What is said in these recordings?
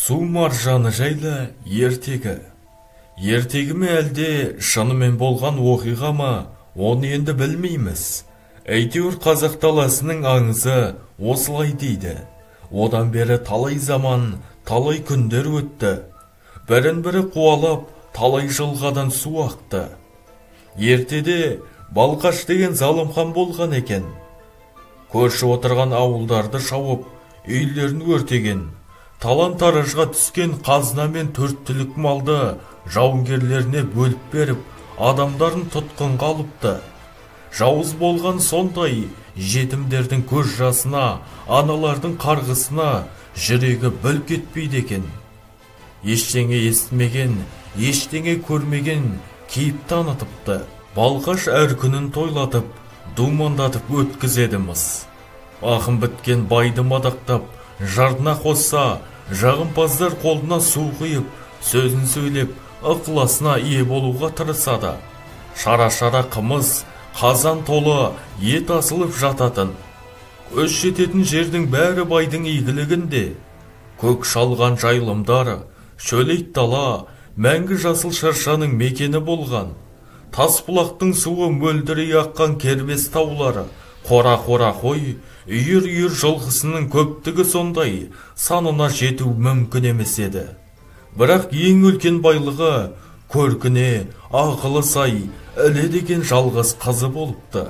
Су маржаны жайлы ертегі. Ертегі ме әлде шынымен болған оқиға ма, оны енді білмейміз. Әйтеуір қазақ даласының аңызы осылай дейді. Одан бері талай заман, талай күндер өтті. Бірін-бірі қуалап, талай жылғадан су ақты. Ертеде Балқаш деген залым хан болған екен. Көрші отырған ауылдарды шауып, үйлерін өртеген. Талан-таражға түскен қазына мен төрт түлік малды жауынгерлеріне бөліп беріп, адамдарын тұтқынға алыпты. Жауыз болған сондай жетімдердің көз жасына, аналардың қарғысына жүрегі бүлк етпейді екен. Ештеңе естімеген, ештеңе көрмеген кейіп танытыпты. Балқаш әр күнін тойлатып, думандатып өткізеді-мыс. Ақын біткен байды мадақтап, жардына қосса, жағымпаздар қолына су құйып, сөзін сөйлеп, ықыласына ие болуға тырысады. Шара-шара қымыз, қазан толы ет асылып жататын. Көз жететін жердің бәрі байдың игілігінде. Көк шалған жайылымдар, шөлейт дала, мәңгі жасыл шыршаның мекені болған. Тас бұлақтың суы мөлдірей аққан кербез таулары, қора-қора қой, үйір-үйір жылқысының көптігі сондай, санына жету мүмкін емес еді. Бірақ ең үлкен байлығы көркіне, ақылы сай, Іле деген жалғыз қызы болыпты.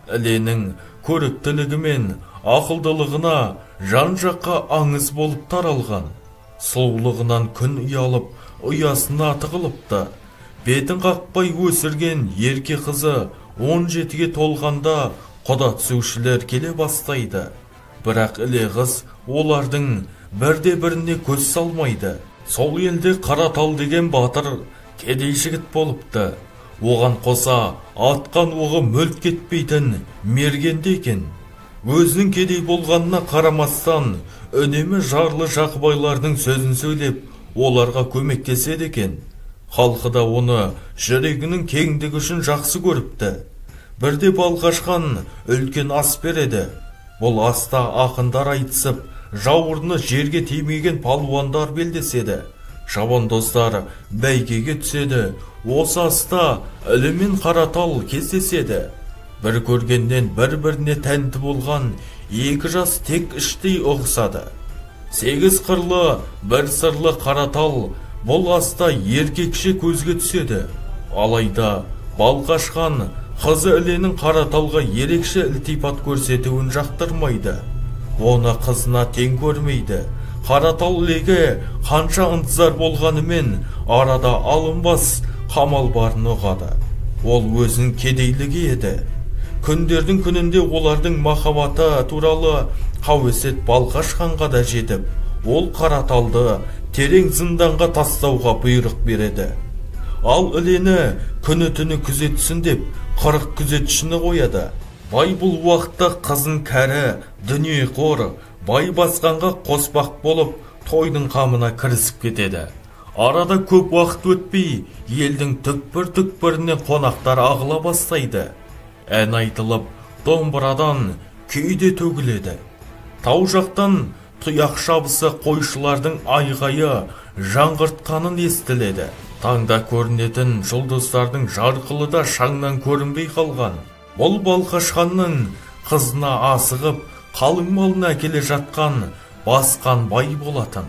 Іленің көріктілігі мен ақылдылығына жан-жаққа аңыз болып таралған. Сұлулығынан күн ұялып, ұясына тығылыпты. Бетін қақпай өсірген ерке қызы 17-ге толғанда құда түсушілер келе бастайды. Бірақ Іле қыз олардың бірде-біріне көз салмайды. Сол елде Қаратал деген батыр кедей жігіт болыпты. Оған қоса атқан оғы мүлт кетпейтін мергенде екен. Өзінің кедей болғанына қарамастан үнемі жарлы жақыбайлардың сөзін сөйлеп, оларға көмектеседі екен. Халқы да оны жүрегінің кеңдігі үшін жақсы көріпті. Бірде Балқаш хан үлкен ас береді. Бұл аста ақындар айтысып, жауырыны жерге тимеген палуандар белдеседі. Шабандоздар бәйгеге түседі. Осы аста Іле мен Қаратал кездеседі. Бір көргеннен бір-біріне тәнті болған екі жас тек іштей ұғысады. Сегіз қырлы, бір сырлы Қаратал бұл аста еркекше көзге түседі. Алайда Балқаш хан қызы Іленің Қараталға ерекше ілтипат көрсетуін жақтырмайды. Оны қызына тең көрмейді. Қаратал Ілеге қанша ынтызар болғанымен арада алынбас қамал барын ұғады. Ол өзінің кедейлігі еді. Күндердің күнінде олардың махаббаты туралы қауесет Балқаш ханға да жетіп, ол Қараталды терең зынданға тастауға бұйрық береді. Ал Ілені күні-түні күзетсін деп 40 күзетшіні қояды. Бай бұл уақытта қызын кәрі, дүниеқор, бай басқанға қоспақ болып, тойдың қамына кірісіп кетеді. Арада көп уақыт өтпей, елдің түкпір-түкпірінен қонақтар ағыла бастайды. Ән айтылып, домбырадан күй де төгіледі. Тау жақтан тұяқ шабысы қойшылардың айғайы жаңғыртқанын естіледі. Таңда көрінетін жұлдыздардың жарқылы да шаңнан көрінбей қалған. Бұл Балқаш ханның қызына асығып, қалың малын әкеле жатқан басқан бай болатын.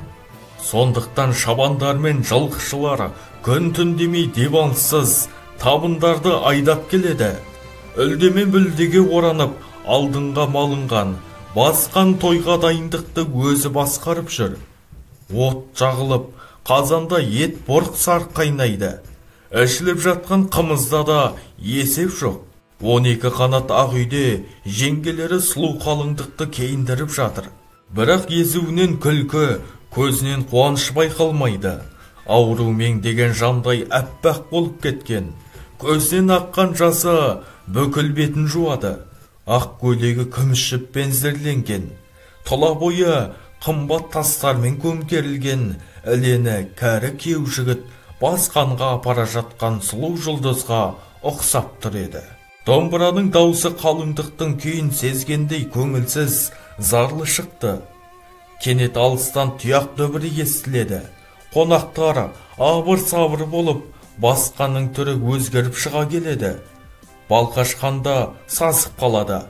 Сондықтан шабандар мен жылқышылар күн-түн демей дебалсыз табындарды айдап келеді. Үлдемен бүлдеге оранып, алдыңға малынған, басқан тойға дайындықты өзі басқарып жүр. От жағылып, қазанда ет бұрқ-сарқ қайнайды. Ішіліп жатқан қымызда да есеп жоқ. 12 қанат ақ үйде жеңгелері сұлу қалыңдықты кейіндіріп жатыр. Бірақ езуінен күлкі, көзінен қуаныш байқалмайды. Ауру меңдеген жандай әппақ болып кеткен. Көзінен аққан жасы бүкіл бетін жуады. Ақ көйлегі күміс жіппен зерленген. Тұла бойы қымбат тастармен көмкерілген Ілені кәрі күйеу жігіт басқанға апара жатқан сұлу жұлдызға ұқсап тұр еді. Домбыраның даусы қалыңдықтың күйін сезгендей көңілсіз, зарлы шықты. Кенет алыстан тұяқ дүбірі естіледі. Қонақтар абыр-сабыр болып, басқаның түрі өзгеріп шыға келеді. Балқаш хан да сасып қалады.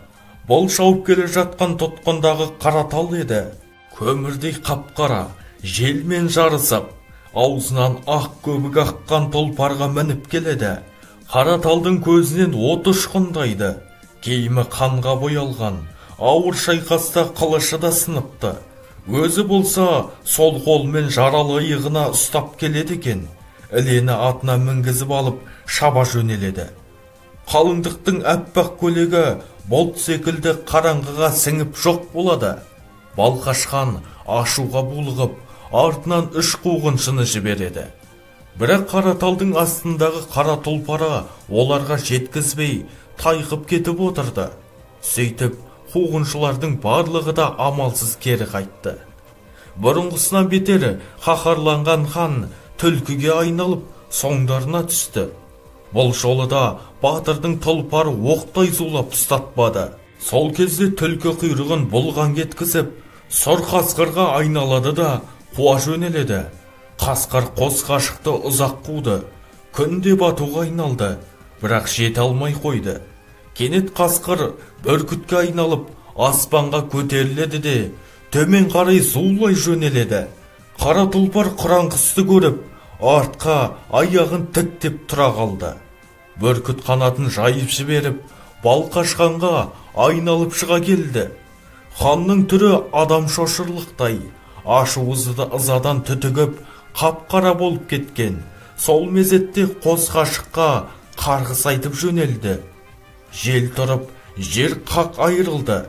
Бұл шауып келе жатқан тұтқындағы Қаратал еді. Көмірдей қап-қара, желмен жарысып, аузынан ақ көбік аққан тұлпарға мініп келеді. Қараталдың көзінен от ұшқындайды. Киімі қанға боялған, ауыр шайқаста қылышы да сыныпты. Өзі болса, сол қолмен жаралы иығына ұстап келеді екен. Ілені атына мінгізіп алып, шаба жөнеледі. Қалыңдықтың әппақ көйлегі бұлт секілді қараңғыға сіңіп жоқ болады. Балқаш хан ашуға булығып, артынан 3 қуғыншыны жібереді. Бірақ Қараталдың астындағы қара тұлпары оларға жеткізбей, тайқып кетіп отырды. Сөйтіп, қуғыншылардың барлығы да амалсыз кері қайтты. Бұрынғысынан бетер қаһарланған хан түлкіге айналып, соңдарына түсті. Бұл жолы да батырдың тұлпары оқтай зулап ұстатпады. Сол кезде түлкі құйрығын бұлғаң еткізіп, сұр қасқырға айналады да қуа жөнеледі. Қасқыр қос ғашықты ұзақ қуды. Күн де батуға айналды, бірақ жете алмай қойды. Кенет қасқыр бүркітке айналып, аспанға көтеріледі де, төмен қарай зулай жөнеледі. Қара тұлпар құран құсты көріп, артқа аяғын тіктеп тұра қалды. Бүркіт қанатын жайып жіберіп, Балқаш ханға айналып шыға келді. Ханның түрі адам шошырлықтай, ашуы ызадан түтігіп, қап-қара болып кеткен. Сол мезетте қос ғашыққа қарғыс айтып жөнелді. Жел тұрып, жер қақ айырылды,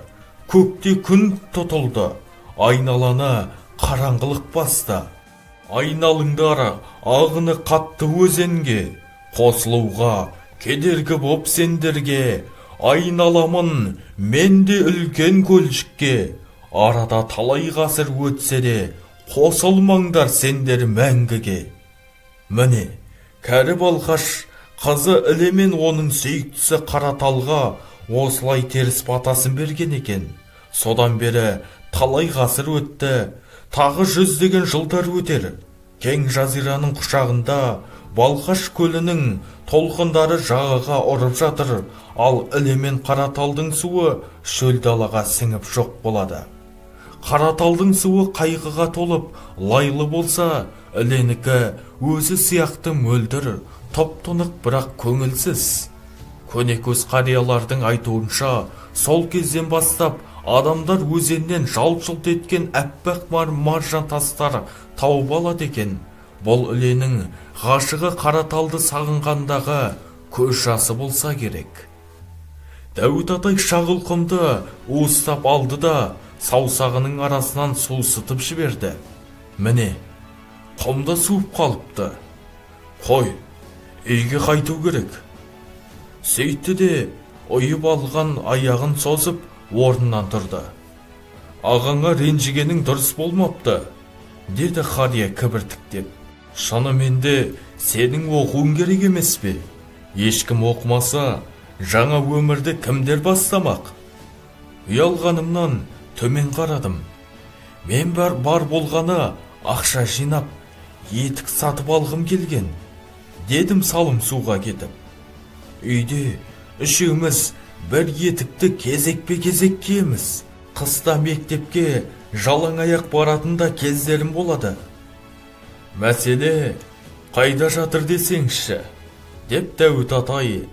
көкте күн тұтылды, айналаны қараңғылық басты. Айналыңдар ағыны қатты өзенге, қосылуға кедергі боп сендерге, айналамын мен де үлкен көлшікке, арада талай ғасыр өтсе де, қосылмаңдар сендер мәңгіге. Міне, кәрі Балқаш қызы Ілемен оның сүйіктісі Қараталға осылай теріс батасын берген екен. Содан бері талай ғасыр өтті, тағы жүздеген жылдар өтер. Кең жазираның құшағында Балқаш көлінің толқындары жағаға ұрып жатыр, ал Ілемен Қараталдың суы шөл далаға сіңіп жоқ болады. Қараталдың суы қайғыға толып, лайлы болса, Іленікі өзі сияқты мөлдір, топ-тұнық, бірақ көңілсіз. Көнекөз қариялардың айтуынша, сол кезден бастап адамдар өзеннен жалт-жұлт еткен әппақ маржан тастар тауып алады екен. Бұл Іленің ғашығы Қараталды сағынғандағы көз жасы болса керек. Дәуіт атай шағыл құмды уыстап алды да, саусағының арасынан сусытып жіберді. Міне, құмда суып қалыпты. Қой, үйге қайту керек. Сөйтті де, ұйып алған аяғын созып, орнынан тұрды. Ағаңа ренжігенің дұрыс болмапты, деді қария кібіртіктеп. Шынымен де сенің оқуың керек емес пе? Ешкім оқымаса, жаңа өмірді кімдер бастамақ? Ұялғанымнан төмен қарадым. Мен бар болғаны ақша жинап, етік сатып алғым келген, дедім салым суға кетіп. Үйде үшеуміз бір етікті кезекпе-кезек киеміз. Қыста мектепке жалаң аяқ баратын да кездерім болады. Мәселе қайда жатыр десеңші, деп Дәуіт атай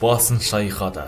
басын шайқады.